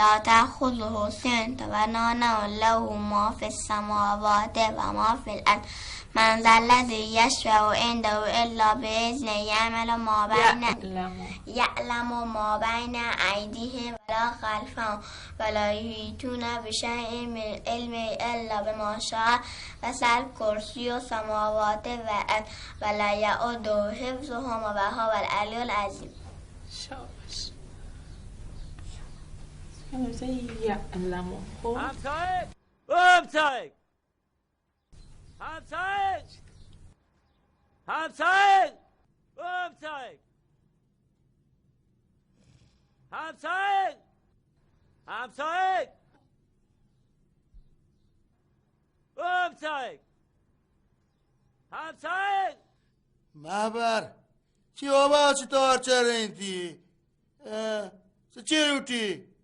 لا تأخذه سنة ولا نوم له ما في السماوات وما في الأرض من ذا الذي يشفع عنده إلا بإذنه يعلم ما بين يعلم. يعلم ما بين أيديهم ولا خلفهم ولا يحيطون بشيء من علمه إلا بما شاء وسع كرسيه السماوات والأرض ولا يؤوده حفظهما وهو العلي العظيم. شاباش. يعلم. خب. همسایه! همسایه! همسایه! همسایه! همسایه! همسایه! همسایه! همسایه! همسایه! مهبر، چی بابا، چی تار چرینتی؟ اه، چی لوٹی؟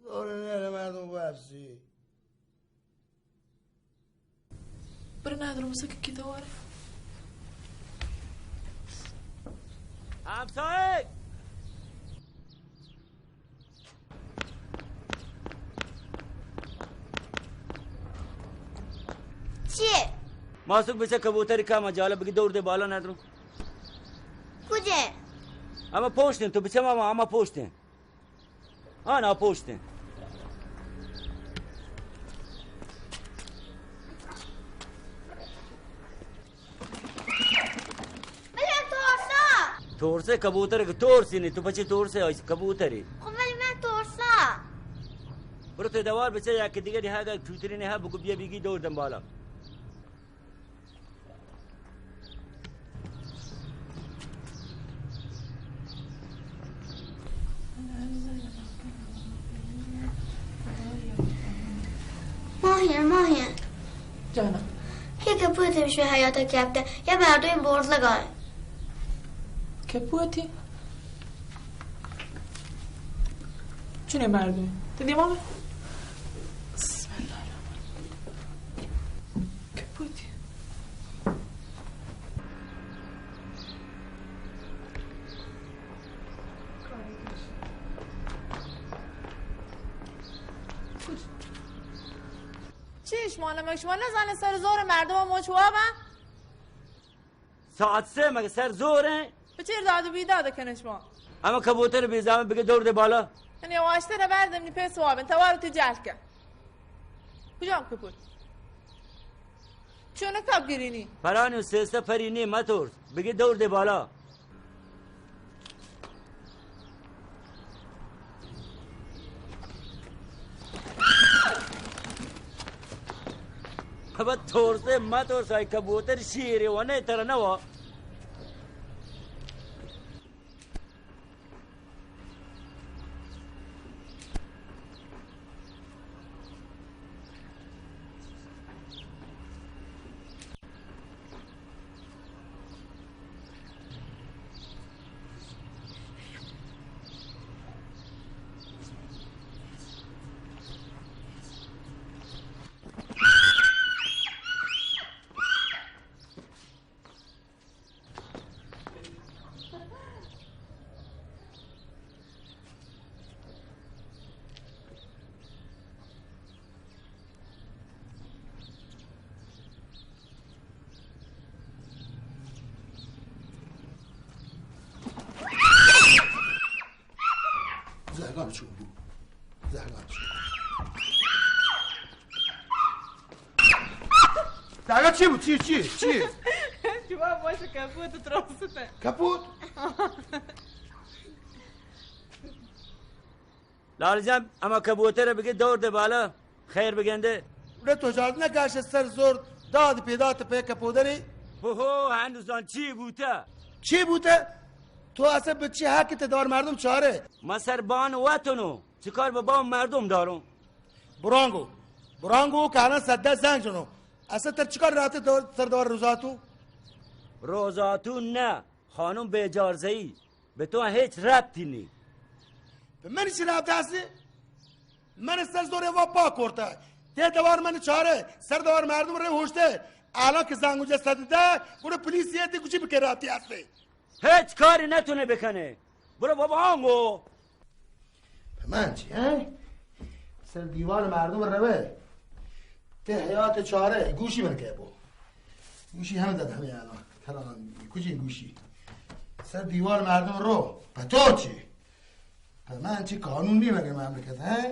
دور نه مردم وپسی. برو نادر موسی که کی دواره. همسایه! چیه؟ ماسوک بچه کبوتری کام جاله بگی دور ده بالا ندرو. کجه؟ اما پوشتن تو بچه ماما اما پوشتن. آ ناپوشتیں. بلے ترسا. ترسے کبوتر کہ ترسی نی، تو پچے ترسے آئی کبوتری؟ خب ولی من ترسا. برو تو دوار بچے یا کہ دیگه دیہا گا ٹوتری نہ بگو بیا بیگی دور دنبالا. ماهیه، ماهیه. جانم. یه کپوتی بشه حیاتا کپته. یه مردم برزگاه. کپوتی؟ چونه مردم؟ تو دیما بر. بسم الله الرحمن الرحیم. کپوتی؟ چی شما نمک شما نزانه سر زور مردم مچ وابن؟ ساعت سه مگه سر زوره؟ پچیر داد و بیداد کنه شما؟ اما کبوتر بیزامه بگه دور ده بالا. یعنی واشتر بردم نی پیس وابن توار تو جهل کن. کجام کپوت؟ چون کپ گرینی؟ پرانی و سیسته پری نی مترس. بگه دور ده بالا. ابا ترسے مترس، آئی کبوتر شیرے و نہ ترا نہ وا. زهگان چون بو؟ زهگان چون بو؟ زهگان چی بو؟ چی، چی، چی؟ شما باشه کپوت ترسته. کپوت؟ لال جان، اما کبوتر بگی دور ده بالا، خیر بگنده. اڑے تو جاد نہ کاش سر زور داد پیدات پہ کپودری. اوہو، هنوزان چی بوته؟ چی بوته؟ تو اصلا به چی حق ته دار مردم چاره؟ ما سر بان وطنو، چیکار به بان مردم دارم؟ برانگو، برانگو که الان صد ده زنگ جنو. اصلا تر چیکار رابطه دار، سردار روزاتو؟ روزاتو نه، خانم بیجارزئی. به تو هیچ ربطی نی. به من چی ربط هستی؟ من سر زور وا پاک کرتا. ته دوار من چاره، سر دوار مردم ره هوشته. الان که زنگ اونجا صد ده، برو پلیس یه تی کچی بکن ربطی هستی. هیچ کاری نتونه بکنه. برو بابا آنگو. من چی، ہیں؟ سر دیوان مردم روے. تے حیات چارے، گوشی من کہ بو. گوشی ہم زد ہمیں آنا. تران کجی گوشی. سر دیوان مردم رو، پتو چی؟ پہ من چی قانون نی مگہ مملکت، ہیں؟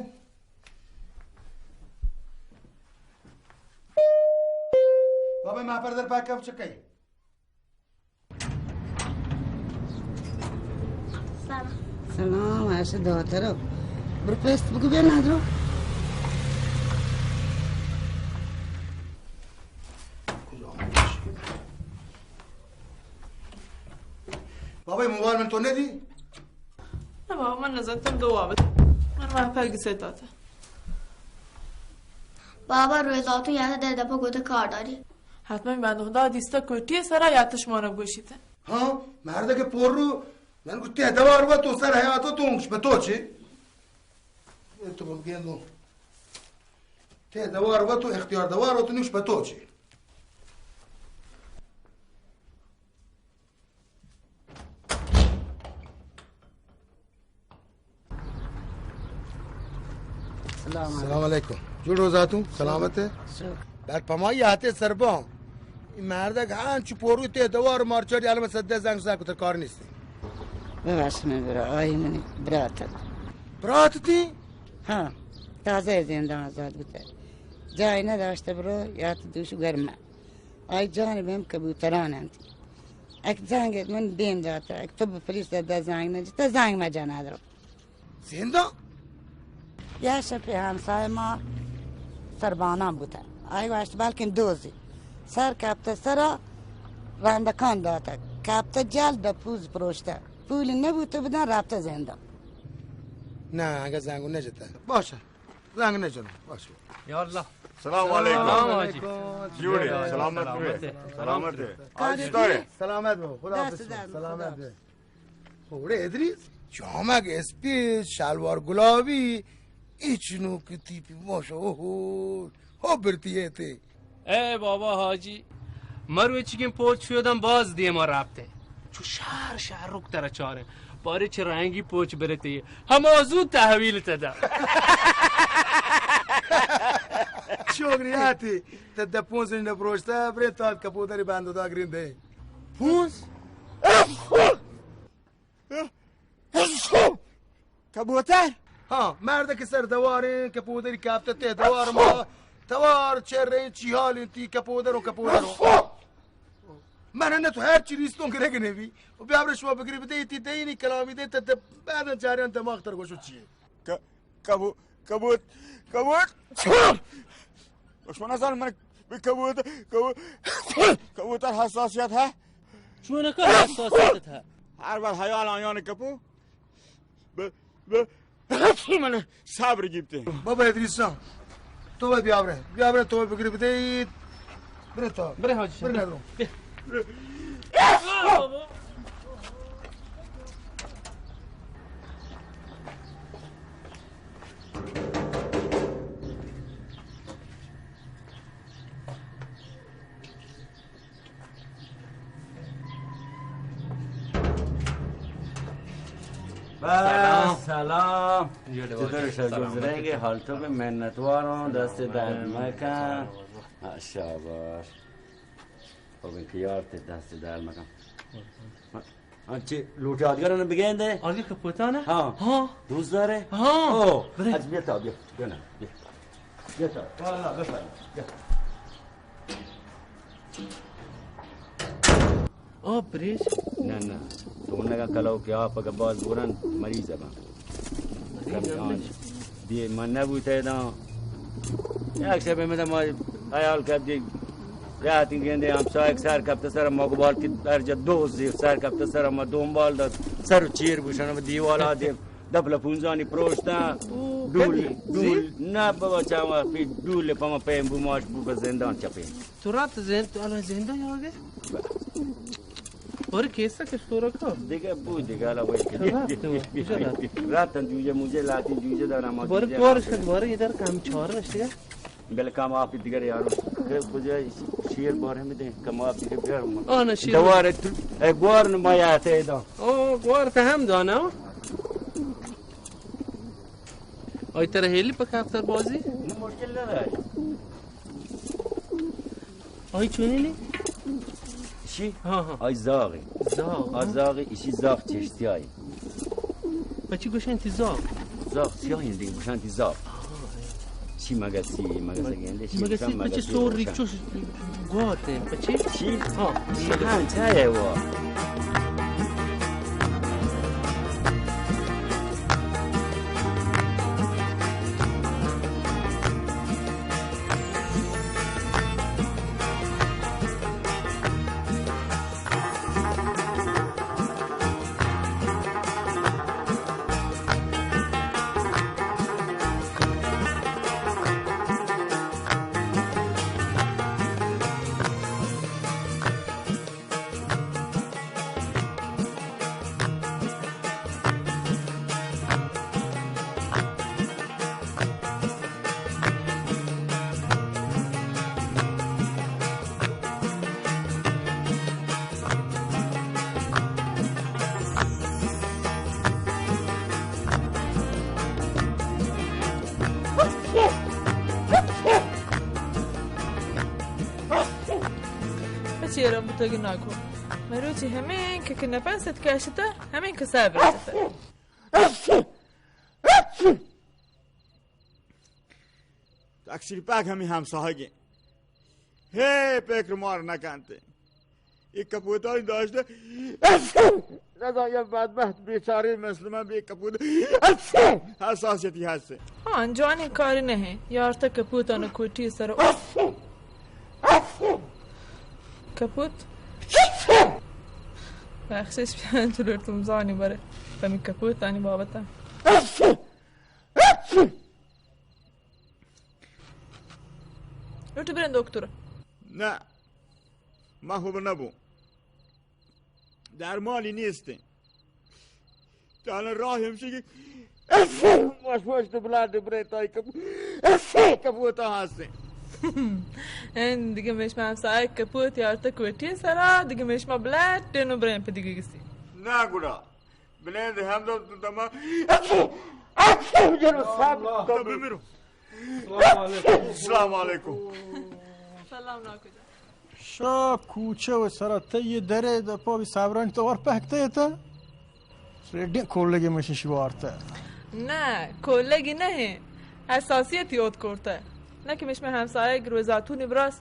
بابا، ما پر در پاک کب چکے؟ سلام. سلام، ایش داتر. برو پست بگو بیا ندرو. بابا، موبایل من تو ندی؟ نه بابا، من نزانتم دو وابت. من من پر گسه داتا. بابا، روی زاتون یاد ده دپا گوته کار داری. حتما بند خدا دیستا کوٹی سرا یاتش مانا بگوشیت. ہاں، مردک پر رو، من گو تے دوار و تو سر حیات و تو اونش بتو چی؟ اے تو بگیندو. تے دوار و تو اختیار دوار و تو نوش بتو چی؟ سلام علیکم. سلام علیکم. جوڑ ہو زاتو؟ سلامت ہے؟ شکر. بر پمائی آتے سربان. این مردک ہنچو پوروی تے دوار مارچاری علم سده زنگ زنگ کتر کار نیستی. ببخش من برا، آئی منی برات. برات تی؟ ہاں، تازہ زندان آزاد بوتا. جای نداشته برو، یات دوش گرمه. آئی جانب ہم کبوتران انت. اک زنگ من دیم داتا، اک تو به پلیس دادا زنگ نجتا، زنگ مجن ادرو. زندان؟ یا شپی ہمسایه ما سربانان بوتا. آئی گوشت بلکن دوزی. سر کپتا سرا رندکان داتا. کپتا جل دا پوز پروشتا. پول نبوتا بدن رفتا زندان. نه، اگه زنگو نجتا. باشه. زنگ نجن. باشه. یا الله. سلام علیکم. سلام حاجی. جوڑے، سلامت بے. سلامت بے. حاجی دارے. سلامت بے. خدا حافظ. سلامت بے. اوڑے ادریس، جامگ اسپیت، شلوار گلابی، ایچ نوک تیپی ماشا، اوہو، ہو برتی ہے تے. اے بابا حاجی، مروچیگیں پوچ شودن باز دیما رپتے. چو شہر شہر رک ترا چاریں. بارے چہ رنگی پوچ برتے. ہما زود تحویل تدا. شوگری آتی، تدا پونز نہ پروشتا، برے تات کپودری باندو دا گرین دے. پونز؟ کبوتر؟ ہاں، مردک سر دواریں، کپودری کپتہ تے دوار ما، توار چریں، چی حال انتی کپودر و کپودر و. من نہ تو ہر چی ریستوں گرگ نبی. و بیابر شما بگری بدے، تی دینی کلامی دے، تے بعدا چاریان دماغ تر گوشو چیے. ک-، کبو-، کبوت-، کبوت-، شما نزان من کبوت-، کبو-، کبوتر حساسیت ہے؟ چون کا حساسیت ہے؟ ہر وقت حیال آیان کپو. ب-، ب-، من صبر گیپتے. بابا ادریسا، تو بیا برے، بیا برے، تو بگری بدے، برے تو. برے حاجی. برے ندرو. سلام. سلام. چطور شد؟ گزریں گے؟ حال تو به منتواروں، دست درد مکن. ہاں، شاباش. خب، این که یار تے دست درد مکن. ہاں، چی لوٹے آدگران بگیندے؟ آدگر کپوتانا؟ ہاں. ہاں. دوست دارے؟ ہاں. او، برے. اچ بیا تا، بیا. بیا نا، بیا. بیا تا. والله، بفرما. بیا. آ، پریش؟ نه، نه. تو نگا کلو که آپ اگه باز بورن، مریض بان. مریض بان. دی من نبوته دان. یک شب مده ما خیال کرد دی. راتین گنده همسایه سر کپته سر ما گبال که در جا دو زیر سر کپته سر ما دنبال داد. سر و چیر بوشن دیوال آدم. دپل پونزانی پروشتن. او، ڈول، کدی؟ ڈول. زیر؟ نه بابا، چند وقت پیش ڈول پا ما پیم بو ماش بو به زندان چپین. تو رات زند-، تو الان زندان یا گه؟ بله. اور کیسا که سورا کا؟ دیگه بو دیگه، حالا وای که. رات تو، کجا رات؟ رات جوجه موجه لاتین جوجه دارم. بار جوجه کارش کن، بار ادھر کم چهار نشته. بله کم آپ دیگر یارو. کجا شیر باره میده، کم آپ دیگر بیار. آه، نه، شیر. دواره تو، ای گوار نمایاته دا. او، گوار ته هم دانه. آئی ترا ہیلی پہ کپتر بازی؟ مشکل نداری. آئی چونی نی؟ چی؟ ہاں، ہاں. آئی زاغی. زاغ، آ ہاں. زاغی، ایشی زاغ چشتی آئی. پچی گوشن تی زاغ؟ زاغ سیاہیں دی گوشن تی زاغ. چی مگسی، مگس گندے، چی مگسی گوشن پچی مگسی سور روشن. ریچوش گوات ہیں، پچی؟ چی؟ ہاں. ہاں، چاہے وہ. چیرم بوتگ ناکو. مروچی ہمیں کہ کہ نفس ات کشتا، ہمیں کہ صبر ات. تقصیر پاک ہمیں ہمساہگیں. ہے پکر مار نکنتے. یک کپوتانی داشته. نزان یا بدبخت بیچاره مثل من بی کپوت حساسیتی هسته. ہاں، جوانی کاری نہ ایں. یارتا کپوتان کوٹی سر. کپوت. بخشش بیان چلو تم زانی بره. پمی کپوتانی بابتا. لوٹی برین دکتر؟ نه، ما خوب نبو. درمانی نیستیں. تانا راہ ہمشی کہ واش واش تو بلڈ برے تائی کپ-، کپوتا ہستیں. این دیگه میشما همسایه کپوت یارتا کوٹی سرا، دیگه میشما بلڈ نو برین پہ دیگه گسی. نه گڑا. بلند حمد و دما. تو بمیرو. السلام علیکم. السلام علیکم. سلام ناکو جان. شا کوچه و سرا تی درے دپا بی صبرانی توار پہکتے تا. ریڈی کولگی مشی شوارتا. نه، کولگی نه. حساسیتی اوت کرتا. نه که مش همسایه گروزاتونی براس.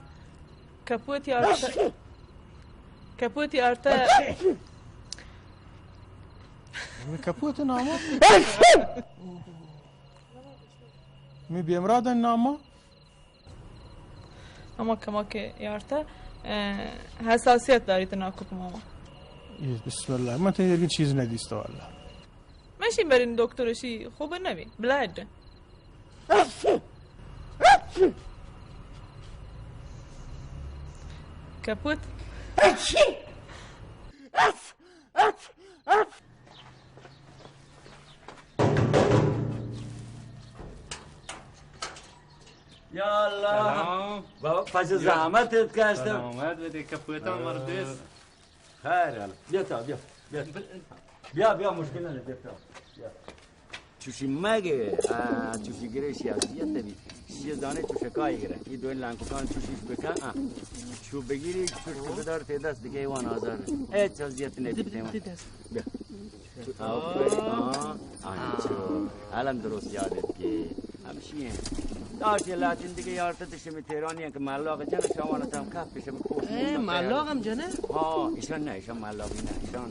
کپوتی آرتا. کپوتی آرتا. می کپوت نامه؟ می بیمراد نامه؟ اما کما که یارتا، اه، حساسیت داری تو ناکوک ماما. یه بسم الله، من تو یه چیز ندیسته والله. مشین برین دکتر شی خوب نبی. بلڈ. کپوت. یا الله. سلام. بابا، پس زحمت ات کشتم. سلامت بده، کپوتان مردس. خیر، حالا. بیا تا، بیا. بیا. بیا، بیا، مشکل نه، بیا تا. بیا. چوشی مگه، آه، چوشی گره شی اذیت بی. شی زانه چوشکای گره. ای دوین لانکوکان چوشیش بکن، آه. چو بگیری، چوش بدار تی دست دیگه ایوان آزار. هیچ اذیت نبی. بیا. آه، آه، آه، چو. الان درست یادت که. همشی. داشت یه لاتین دیگه یارت شمی تهرانی که ملاق جن شما تام کپ شمی پوش. اے، ملاق هم جنه؟ ها، ایشان نه، ایشان ملاقی نه، ایشان.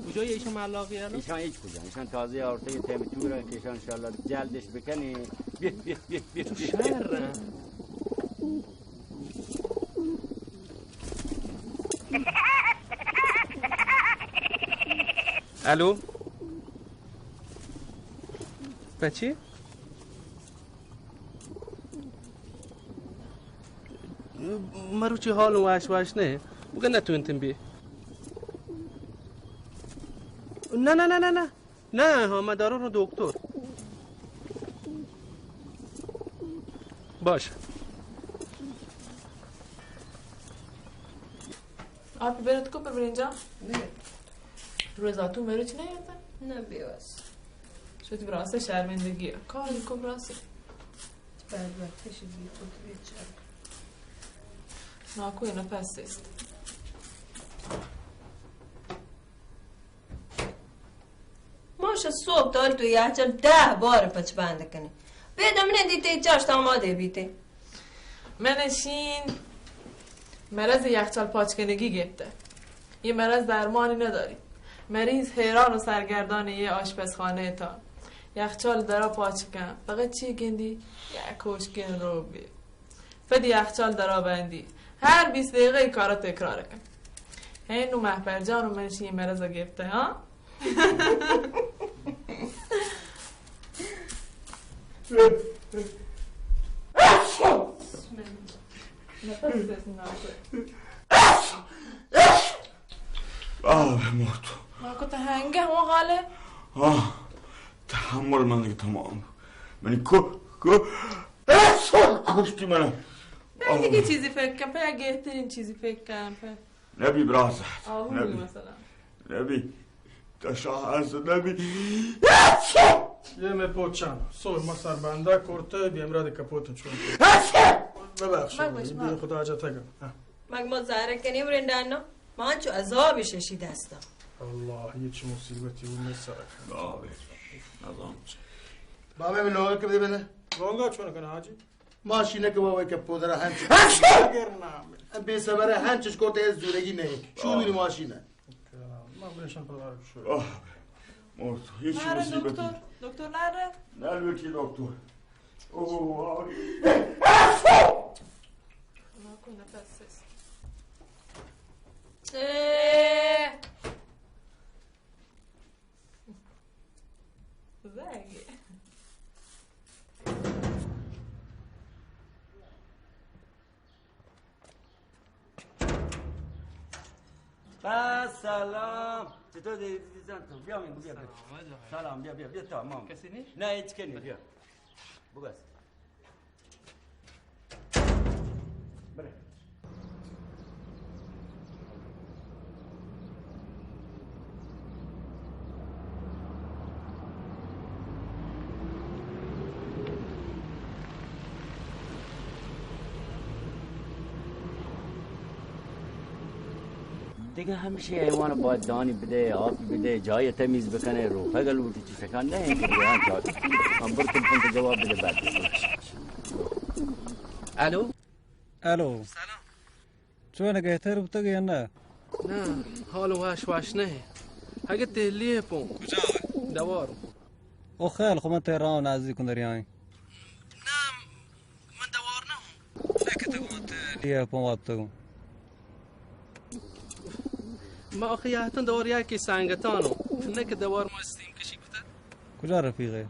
کجای ایشان ملاقی الان؟ ایشان هیچ کجا، ایشان تازه آورته یه تیم تور که ایشان انشالله جلدش بکنی. بیا، بیا، بیا، بیا، تو بیا، بیا. شهر. الو؟ بچی؟ مروچی حال واش واش نه. بگه نتونتم بی. نه، نه، نه، نه، نه. نه، ها، من دارو رو دکتر. باش. آپ برت کو پر برنجا؟ نه. روزاتون مروچ نه یاتا؟ نه، بیواس. شتی براس شرمندگی کار کو براس. بعد وقتش بی تو تو بیچار. ناکو نفس است. ما شہ صبح تا تو یخچال دہ بار پچ بند کنی. بیدم نہ دیتے چاشت آمادے بیتے. من شین مرض یخچال پاچ کنگی گپتہ. یہ مرض درمانی نداری. مریض حیران و سرگردان یہ آشپزخانہ تا. یخچال درا پاچ کن، فقط چی گندی؟ یک کوشکین رو بی. پد یخچال درا بندی. ہر بیست دقیقہ ای کارا تکرار کن. ہین نو مہپر جان و من شی مرض گپتہ، ہاں؟ آه، مرد. ما کو تہ ہنگہ ہوں غالب. آه، تحمل من دیگه تمام. منی کو، کو، کشتی منو. پہ دگہ چیزی فکر کن، پہ گہترین چیزی فکر کن، پہ. نبی برازت. آهو نبی. مثلاً. نبی. تشا هست نبی. یہ میں پوچان. سور ما سر بندہ کرتے، بی امراد کپوت چون. ببخش. مگوش، بی خدا جتگا. ہاں. مگ ما زہر کنی ورندان نہ. ما چو عذاب ششی دستا. اللہ، یہ چه مصیبتی و می سر کن. آه، نظام چه. بابا، میں لوگ کے دے بنا. لونگا چون کنا حاجی؟ ماشین کہ بابا کہ پودرا ہنچ. اگر نام. بے صبر ہنچ کو تے زورگی نہیں. شو میری ماشین. ما بریشن پر دار شو. آه، مرد. هیچ مارا مصیبتی. دکتر، دکتر ناره؟ نه، البته دکتر. اوه، آه. ناکو نفس است. اه. زنگ. با سلام. چطور دی عزیزان تو؟ بیا، بیا، بیا. سلام علیکم. سلام، بیا، بیا، بیا، تمام. کسی نیست؟ نه، هیچ کسی نیست، بیا. بگذار. بله. دگہ ہمشی حیوان باید دانی بدے، آپی بدے، جای تمیز بکنے، روپگ لوٹی، چی سکان نہ انت کہ دیان چاہت. ہم بر تلفن تو جواب بدے بعد. الو. الو. سلام. چون گہتر بوتگ یا نہ؟ نہ، حال واش واش نہ. اگہ تہلی پون. کجا؟ دوار. او خیال خو من تہران نزدیک دریائیں. نہ، من دوار نہ ہوں. نہ کہ تو تہلی پون واتگوں. ما آخه یهتان دوار یکی سنگتانو. نه که دوار ما استیم کشی کتر. کجا رفیقه؟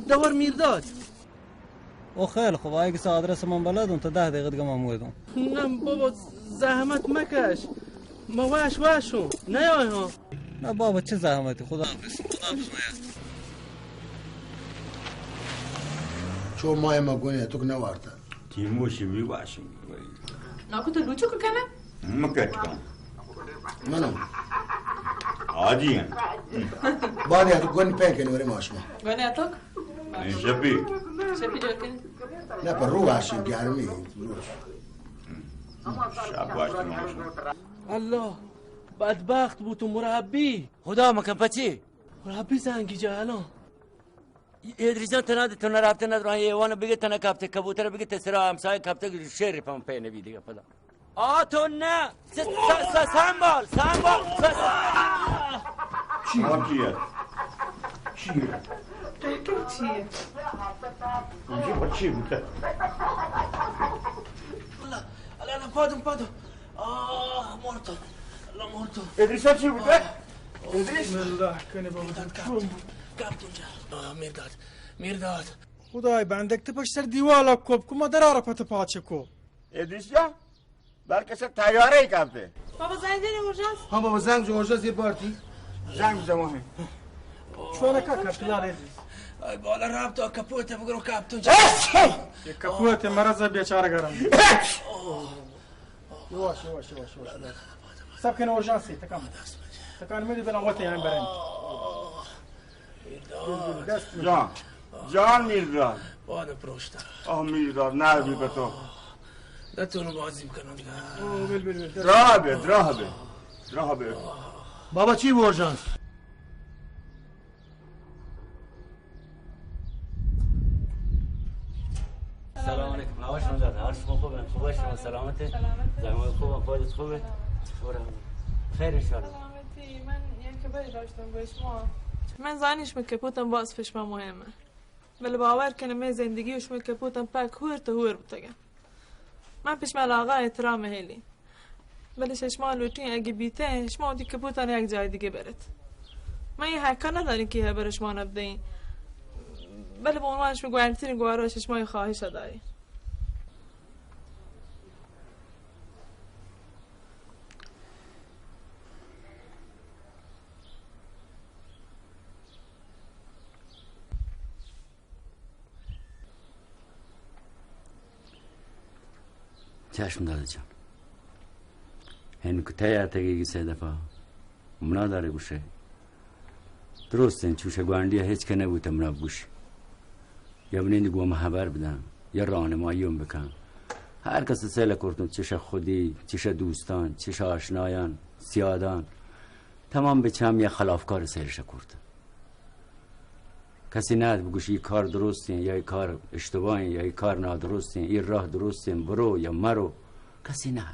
دوار میرداد. او خیلی خوب، آئی کسا آدرس من بلدون، تا ده دقیقه دیگه من مویدون. نه بابا، زحمت مکش. ما واش واشون. نه آی ها. نه بابا، چه زحمتی؟ خدا حافظ. خدا حافظ میاد. چو مای ما گونه تو که نوارتا. تیموشی بی واشون. ناکو تو لوچو که کنه؟ مکت کن. منم. عادی هم. بعد یا تو گون پین کنی ولی ماشما. گون یا تو؟ شپی. شپی جو کنی؟ نه، پر رو واشی گرمی. شب واشی ماشما. الله، بدبخت بوت مربی. خدا مکن پچی؟ مربی زنگی جهلان. ادریس جان، تنا تو نرفته ندران، حیوان بگه تنا کپته، کبوتر بگه تسرا همسایه کپته، شیر پم پی نبی دیگه پدا. آ تو نه. س-، س-، س-، سنبال، سنبال، س-، چی؟ آ کیه؟ چیه؟ تو چیه؟ اینجا با چی بوده؟ الله، الله، الله، پادم، پادم. آه، مرتم. الله، مرتم. ادریس، چی بوده؟ آه. ادریس؟ بسم الله، کنه بابا. کپت، کپت اونجا. آه، میرداد، میرداد. خدای بندک، تو پشت سر دیوالا کوب کو، ما درارا پت پاچه کو. ادریس جان، بلکه سر تیاره ای کپته. بابا، زنگ زنی اورژانس. ها بابا، زنگ زن اورژانس، یه پارتی. زنگ زن ماهی. چونه که کپیلار ادریس. ای بالا، رفت تا کپوت بگرو کپتون. یه کپوت مرض بیچاره گرم. یواش، یواش، یواش، یواش. سب کن اورژانسی، تکم. تکان میدی بنا وتی ہم برن. دست جان، جان میرداد. پاد پروشتا. آه میرداد، نه بی به تو. نتونو بازی بکنم. او، بل، بل، بل. دراه به، دراه به. دراه به. بابا چی بورژانس؟ سلام علیکم. هوا شما داد. هر شما خوبه؟ خوبه شما سلامته؟ سلامته. زحمت خوبه؟ پایت خوبه؟ خیر انشاءالله. سلامتی. من یک خبری داشتم به شما. من زانی شما کپوتم باز پیش من مهمه. بله باور کنه من زندگی و شما کپوتم پاک هور تا هور بتگه. من پیش من علاقه احترام هلی. بلے شما لوٹیں اگه بیتیں، شما وتی کپوتان یک جای دیگه برت. من این حقا ندارین که هبر شما نبدین. بلے به عنوان شما گوانترین گوارا شما این خواهش دارین. چشم دادا جان، هنکو تئی آتگی سه دفعه منا داره گوشه. درستیں، چوش گوانڈی هچ که نبوته منا بگوش. یا بنندی گوما خبر بدن، یا راهنمایی هم بکن. هر کس سیل کرتن، چش خودی، چش دوستان، چش آشنایان، سیادان، تمام به چم یا خلافکار سیلش کرتن. کسی نه بگوش ای کار درستیں یا ای کار اشتباهیں یا ای کار نادرستیں، ای راه درستیں، برو یا مرو. کسی نه.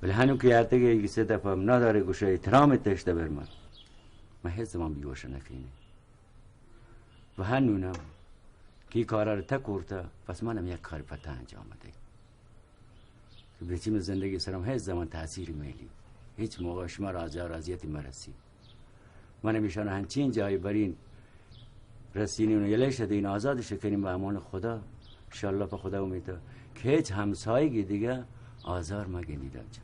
بلے هنو که آتگی سه دفعه منا داره گوشه احترام تشته بر من. من هیچ زمان بیوش نکنی. و هنونم که ای کارا رو تا کرته، پس منم یک کار پتا انجام ده. که بچی من زندگی سرم هیچ زمان تاثیر میلی. هیچ موقع شما را آزار اذیتی مرسی. من همیشان هنچین جایی برین رسینین و یلیش دین آزادش کنین به امان خدا. انشاءالله په خدا امیده که هیچ همسایگی دیگه آزار مگنید آنجا.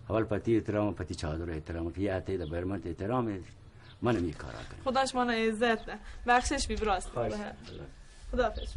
اول پتی احترام، پتی چادر احترام، که یه عتیده برمت احترام، منم ای کارا کنم. خدا شما نه عزت ده. بخشش بی براست. خواهش. خدا حافظ.